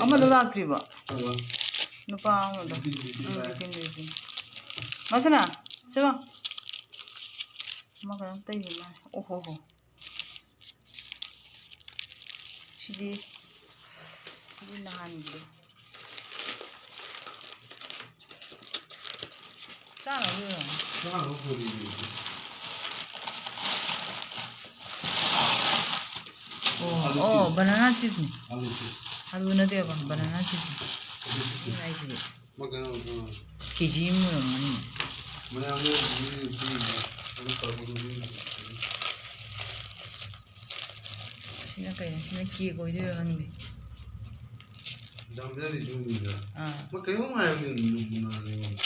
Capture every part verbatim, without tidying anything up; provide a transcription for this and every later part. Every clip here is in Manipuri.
ꯑꯃꯗꯣ ꯂꯥꯛꯇ꯭ꯔꯤꯕꯣ? ꯅꯨꯄꯥ ꯑꯃꯗꯣ꯫ ꯎꯝ, ꯕꯤꯄꯤꯟ, ꯕꯤꯄꯤꯟ꯫ ꯃꯁꯅꯥ, ꯁꯤꯃ꯫ ꯑꯃ ꯀꯩꯅꯣꯝ ꯇꯩꯔꯤ ꯃꯥꯜꯂꯦ꯫ ꯑꯣ ꯍꯣ ꯍꯣ꯫ ꯁꯤꯗꯤ, ꯁꯤꯗꯤ ꯅꯍꯥꯟꯒꯤꯗꯣ꯫ ꯆꯥꯅꯕ ꯑꯣꯏꯔꯝꯒꯅꯤ꯫ ꯆꯥꯅꯕ ꯄꯨꯔꯛꯏꯅꯦ꯫ ꯑꯣ, ꯑꯂꯨ ꯑꯣ, chips꯫ Banana chipsꯅꯤ꯫ ꯑꯂꯨ chips꯫ ꯑꯂꯨ ꯅꯠꯇꯦꯕ, banana chipsꯅꯤ꯫ ꯑꯗꯨ chips꯫ ꯑꯩꯅ ꯍꯥꯏꯁꯤꯗꯤ꯫ ꯃꯥ ꯀꯩꯅꯣ, ꯑ, KG ꯑꯃ ꯑꯣꯏꯔꯝꯒꯅꯤ꯫ ꯃꯌꯥꯝꯗ ꯑꯗꯨꯝ ꯄꯤꯔꯤꯕ ꯑꯗꯨꯝ ꯇꯧꯔꯛꯄꯗꯣ ꯑꯗꯨꯝ ꯁꯤꯅ ꯀꯩꯅꯣ? ꯁꯤꯅ cake ꯑꯣꯏꯗꯣꯏꯔꯣ ꯈꯪꯗꯦ꯫ ꯖꯥꯝꯕꯤꯌꯥꯗꯤ ꯌꯨꯝꯅꯤꯗ꯫ ꯑꯥ꯫ ꯃꯥ ꯀꯩꯅꯣꯝ ꯍꯥꯏꯕꯅꯤ, ꯅꯨꯡ-, ꯅꯨꯡ-, ꯅꯨꯡ-,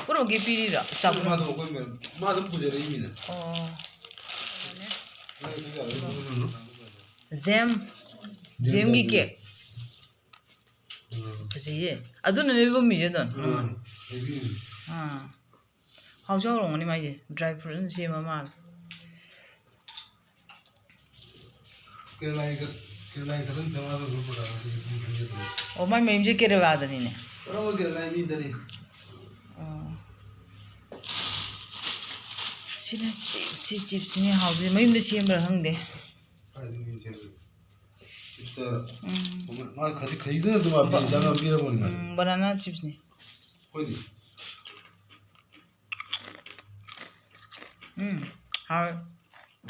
ꯄꯨꯔꯛꯀꯦ ꯄꯤꯔꯤꯔꯣ? Staff room꯫ ꯃꯥꯗꯣ ꯑꯩꯈꯣꯏ ꯃꯦꯝ-, ꯃꯥ ꯑꯗꯨꯝ ꯄꯨꯖꯔꯛꯏꯅꯤꯗ꯫ ꯑꯣ꯫ ꯃꯥ ꯑꯗꯨꯝ ꯄꯨꯖꯔꯛꯏꯅꯤ꯫ ꯖꯦꯝ꯫ ꯖꯦꯝꯒꯤ cake꯫ ꯎꯝ꯫ ꯐꯖꯩꯌꯦ꯫ ꯑꯗꯨꯅꯅꯦ ꯂꯨꯝꯃꯤꯁꯦ ꯑꯗꯨꯝ꯫ ꯎꯝ꯫ ꯑꯥ꯫ ꯍꯥꯎꯁꯨ ꯍꯥꯎꯔꯝꯒꯅꯤ ꯃꯥꯏꯁꯦ꯫ Dry fruit ꯅ ꯁꯦꯝꯕ ꯃꯥꯜꯂꯦ꯫ ꯀꯦꯔꯂꯥꯒꯤ ꯈ-, ꯀꯦꯔꯂꯥꯒꯤ ꯈꯛꯇꯪ ꯆꯥꯝꯃꯉꯥꯗ ꯂꯨꯄꯥ ꯀꯌꯥꯅꯣ ꯄꯤꯔꯤꯗꯣ? ꯑꯣ, ꯃꯥꯏ ꯃꯌꯨꯝꯁꯦ ꯀꯦꯔꯂꯥꯗꯅꯤꯅꯦ꯫ ꯄꯨꯔꯥ ꯃꯣꯏ ꯀꯦꯔꯂꯥꯒꯤ ꯃꯤꯗꯅꯤ꯫ ꯑꯣ꯫ ꯁꯤꯅ ꯆꯤꯞꯁ, ꯁꯤ ꯆꯤꯞꯁꯁꯤꯅꯦ ꯍꯥꯎꯗꯣꯏꯁꯦ꯫ ꯃꯌꯨꯝꯗ ꯁꯦꯝꯕ꯭ꯔꯥ ꯈꯪꯗꯦ꯫ ꯀꯥꯏꯗꯩ ꯃꯌꯨꯝ ꯁꯦꯝꯗꯣꯏꯕ? ꯆꯤꯞꯁꯇ ꯎꯝ꯫ ꯃꯥ ꯈꯖꯤꯛ ꯈꯖꯤꯛꯇ ꯅꯠꯇꯦ ꯃꯥ ꯄꯤꯔꯤꯁꯦ, ꯌꯥꯝ ꯌꯥꯝ ꯄꯤꯔꯕꯅꯤ ꯃꯥ꯫ ꯎꯝ, banana chipsꯅꯤ꯫ ꯍꯣꯏꯅꯦ꯫ ꯎꯝ, ꯍꯥꯎꯋꯦ꯫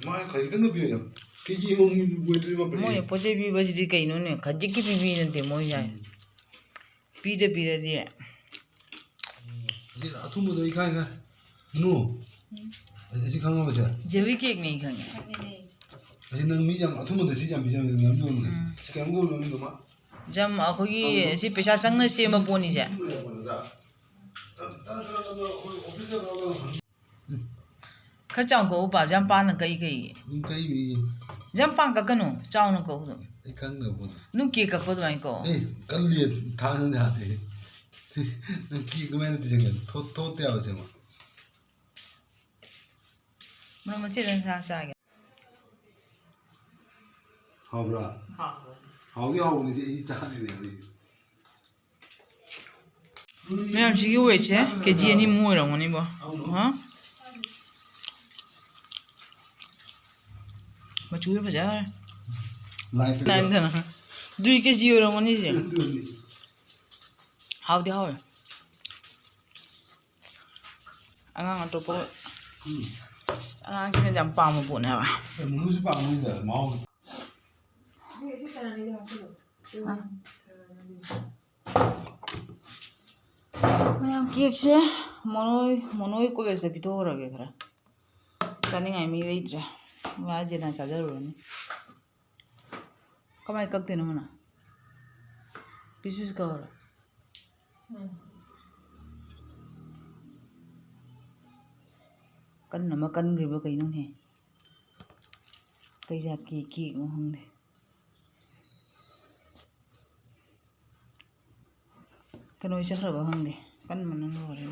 ꯃꯥ ꯈꯖꯤꯛꯇꯪ ꯄꯤꯔꯦ꯫ KG ꯑꯃꯃꯨꯛ ꯑꯣꯏꯗꯣꯏꯔꯤꯕ ꯄꯤꯔꯛꯑꯦ꯫ ꯃꯣꯏꯅ ꯄꯣꯠ ꯆꯩ ꯄꯤꯕꯁꯤꯗꯤ ꯀꯩꯅꯣꯅꯦ, ꯈꯖꯤꯛꯀꯤ ꯄꯤꯕꯤ ꯅꯠꯇꯦ ꯃꯣꯏꯁꯦ꯫ ꯎꯝ꯫ ꯄꯤꯗ ꯄꯤꯔꯗꯤ꯫ ꯑꯁꯤ ꯑꯊꯨꯝꯕꯗꯣ ꯑꯩ ꯈꯪꯉꯦ, ꯈꯪꯉꯦ꯫ ꯅꯣ꯫ ꯎꯝ꯫ ꯑꯁꯤ ꯈꯪꯉꯕ ꯁꯦ? Jelly cakeꯅꯦ ꯑꯩ ꯈꯪꯉꯦ꯫ ꯑꯁꯤ ꯅꯪ ꯃꯤ ꯌꯥꯝ ꯑꯊꯨꯝꯕꯗ ꯁꯤ ꯌꯥꯝ ꯄꯤꯖꯕꯅꯦ, ꯃꯌꯥꯝ ꯌꯣꯟꯕꯅꯦ꯫ ꯎꯝ꯫ ꯁꯤ ꯀꯩꯅꯣꯝ ꯀꯧꯕꯅꯦ ꯃꯃꯤꯡꯗꯣ ꯑꯃ꯫ ꯖꯝ ꯑꯩꯈꯣꯏꯒꯤ ꯁꯤ ꯄꯩꯁꯥ ꯆꯪꯅ ꯁꯦꯝꯕ ꯄꯣꯠꯅꯤꯁꯦ꯫ ꯎꯝ꯫ ꯈꯔ ꯆꯥꯎꯅ ꯀꯛꯎ, ꯄꯥꯁꯨ ꯌꯥꯝ ꯄꯥꯅ ꯀꯛꯏ ꯀꯩꯒꯤ? ꯑꯗꯨꯝ ꯀꯛꯏꯅꯤ꯫ ꯌꯥꯝ ꯄꯥꯅ ꯀꯛꯀꯅꯨ, ꯆꯥꯎꯅ ꯀꯛꯎ ꯑꯗꯨꯝ꯫ ꯑꯩ ꯈꯪꯗꯕ ꯄꯣꯠꯇꯣ꯫ ꯅꯨꯡ cake ꯀꯛꯄ ꯑꯗꯨꯃꯥꯏꯅ ꯀꯛꯑꯣ꯫ ꯑꯦ, ꯀꯜꯂꯤ, ꯊꯥꯡꯅ ꯌꯥꯗꯦ꯫ ꯅꯪ cake ꯑꯗꯨꯃꯥꯏꯅ ꯅꯠꯇꯦ ꯁꯦꯝꯒꯦ꯫ ꯊꯣꯠ-, ꯊꯣꯠꯇꯦ ꯍꯥꯏꯕ ꯁꯦꯝꯕ꯫ ꯃꯔꯛ ꯃꯆꯦꯠ ꯑꯗꯨꯝ ꯆꯥ-, ꯆꯥꯒꯦ꯫ ꯍꯥꯎꯕ꯭ꯔꯥ? ꯍꯥꯎꯗꯤ ꯍꯥꯎꯕꯅꯤ, ꯁꯤ ꯑꯩ ꯆꯥꯅꯤꯡꯉꯦ ꯍꯧꯖꯤꯛ꯫ ꯃꯌꯥꯝꯁꯤꯒꯤ ꯋꯦꯠꯁꯦ ꯀꯦ ꯖꯤ ꯑꯅꯤꯃꯨꯛ ꯑꯣꯏꯔꯝꯒꯅꯤꯕꯣ꯫ ꯍꯥ? ꯃꯆꯨꯁꯦ ꯐꯖꯈ꯭ꯔꯦ꯫ ꯂꯥꯏꯝꯗꯅ꯫ ꯑꯗꯨꯗꯤ ꯀꯦ ꯖꯤ ꯑꯣꯏꯔꯝꯒꯅꯤ ꯁꯦ꯫ ꯍꯥꯎꯗꯤ ꯍꯥꯎꯋꯦ꯫ ꯑꯉꯥꯡ ꯑꯇꯣꯞꯄ, ꯎꯝ꯫ ꯑꯉꯥꯡꯁꯤꯡꯅ ꯌꯥꯝ ꯄꯥꯝꯕ ꯄꯣꯠꯅꯦꯕ꯫ ꯑꯦ, ꯃꯨꯂꯨꯁꯨ ꯄꯥꯝꯃꯤꯗ, ꯃꯍꯥꯎ꯫ ꯃꯌꯥꯝ, ꯀꯦꯛꯁꯦ ꯃꯣꯅꯣꯏ, ꯃꯣꯅꯣꯏ ꯀꯣꯂꯦꯖꯇ ꯄꯤꯊꯣꯛꯎꯔꯒꯦ ꯈꯔ꯫ ꯆꯥꯅꯤꯡꯉꯥꯏ ꯃꯤ ꯂꯩꯇ꯭ꯔꯦ꯫ ꯃꯥ ꯖꯦꯅꯥ ꯆꯥꯖꯔꯨꯔꯅꯤ꯫ ꯀꯃꯥꯏ ꯀꯛꯇꯣꯏꯅꯣ ꯃꯅꯥ? ꯄꯤꯁ ꯄꯤꯁ ꯀꯛꯑꯣꯔꯣ? ꯎꯝ꯫ ꯀꯟꯅ ꯑꯃ ꯀꯟꯈ꯭ꯔꯤꯕ ꯀꯩꯅꯣꯅꯦ? ꯀꯩ ꯖꯥꯠꯀꯤ ꯀꯦꯛꯅꯣ ꯈꯪꯗꯦ꯫ ꯀꯩꯅꯣ ꯆꯠꯈ꯭ꯔꯕ ꯈꯪꯗꯦ꯫ ꯀꯟꯕꯅ ꯂꯣꯏꯔꯦ꯫